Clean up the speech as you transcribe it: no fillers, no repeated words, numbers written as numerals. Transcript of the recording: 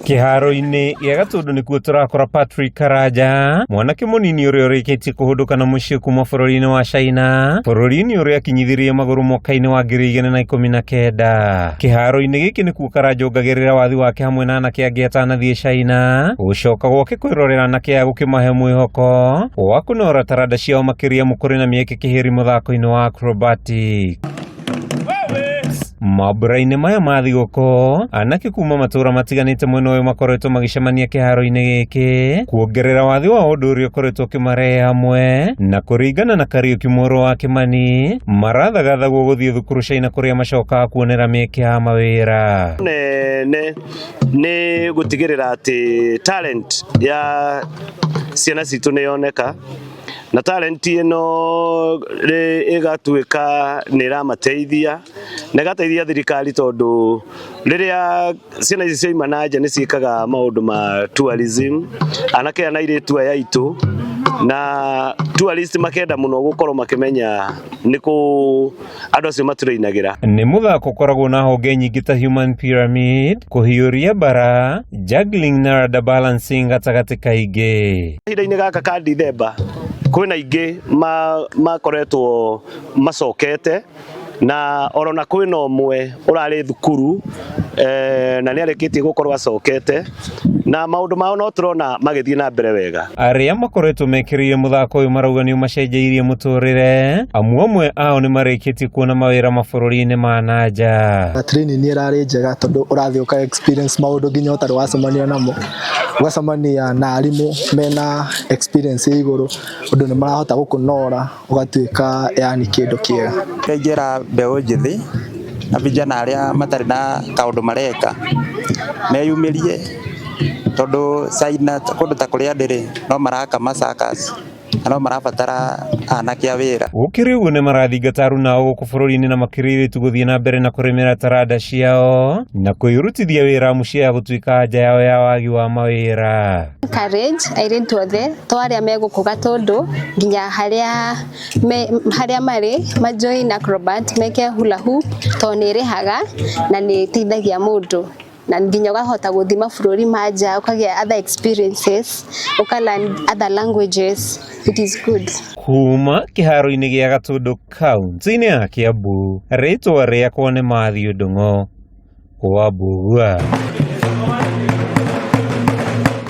Kĩharo-inĩ gĩa Gatũndũ nĩkuo tũrakora Patrick Karanja, mwanake mũnini ũrĩa ũrĩkĩtie kũhũndũka na mũciĩ kuma bũrũri-inĩ wa China, bũrũri-inĩ ũrĩa akinyithirie magũrũ mwaka-inĩ wa 2019. Kĩharo-inĩ gĩkĩ nĩkuo Karanja ongagĩrĩra wathi wake hamwe na anake angĩ atanathiĩ China, gũcoka gwake kwĩrorera anake aya gũkĩmahe mwĩhoko wa kũnora taranda ciao makĩria amu kũrĩ na mĩeke kĩhĩri mũthako-inĩ wa acrobatic. Mambura-inĩ maya ma thigũkũ, anake kuma matũra matiganĩte mwena ũyũ makoretwo magĩcemania kĩharo-inĩ gĩkĩ kuongerera wathi wa ũndũ ũrĩa ũkoretwo ũkĩmarehe hamwe, na kũringana na Kariũki mũrũ wa Kĩmani, marathagathagwo gũthiĩ thukuru China kũrĩa macokaga kuonera mĩeke ya mawĩra. Nene nĩ gũtigĩrĩra atĩ talent ya ciana citũ nĩ yoneka, na talent ĩno ĩgatuĩka nĩ ĩramateithia na ĩgateithia thirikari, tondũ rĩrĩa ciana ici cioima na nja nĩ ciĩkaga maũndũ ma tourism, anake aya na airĩtu aya aitũ, na tourist makenda mũno gũkorwo makĩmenya nĩ kũ andũ acio matũrainagĩra. Nĩ mũthako ũkoragwo na honge nyingĩ ta human pyramid, kũhiũria bara, juggling na ladder balancing gatagatĩ kaingĩ. Kahinda-inĩ gaka ka Dithemba kwĩna aingĩ makoretwo macokete, na orona kwĩna ũmwe ũrarĩ thukuru na nĩ arĩkĩtie gũkorwo acokete, na maũndũ mao no tũrona magĩthiĩ na mbere wega. Arĩa makoretwo mekĩrĩire mũthako ũyũ marauga nĩ ũmacenjeirie mũtũrĩre, amu amwe ao nĩ marĩkĩtie kuona mawĩra mabũrũri-inĩ ma na nja. Training ĩrarĩ njega tondũ ũrathiĩ ũka experience maũndũ nginya ũtarĩ wacemania namo, ũgacemania na arimũ mena experience ĩ igũrũ, ũndũ nĩ marahota gũkũnora ũgatuĩka yani kĩndũ kĩega. Ingĩra mbeũ njĩthĩ na vijana arĩa matarĩ na kaũndũ mareka meyumĩrie, tondũ China kũndũ ta kũrĩa ndĩrĩ no maraka ma circus na no marabatara anake a wĩra. Gũkĩrĩ ũguo nĩ marathingata aruna ao gũkũ bũrũri-inĩ na makĩria airĩtu gũthiĩ na mbere na kũrĩmĩra taranda ciao na kwĩrutithia wĩra amu ciaya gũtuĩka anja yao ya wagi wa mawĩra. Encourage airĩtu othe to arĩa me gũkũ Gatũndũ nginya harĩa me, harĩa marĩ ma join acrobat, meke hula hoop, tondũ nĩ ĩrĩhaga na nĩ ĩteithagia mũndũ, na nginya ũkahota gũthiĩ mabũrũri ma nja, ũkagĩa other experiences, ũka learn other languages. It is good. Kuma kĩharo-inĩ gĩa Gatũndũ kaunti-inĩ ya Kiambu, rĩtwa rĩakwa nĩ Matthew Ndung'o wa Mbugua.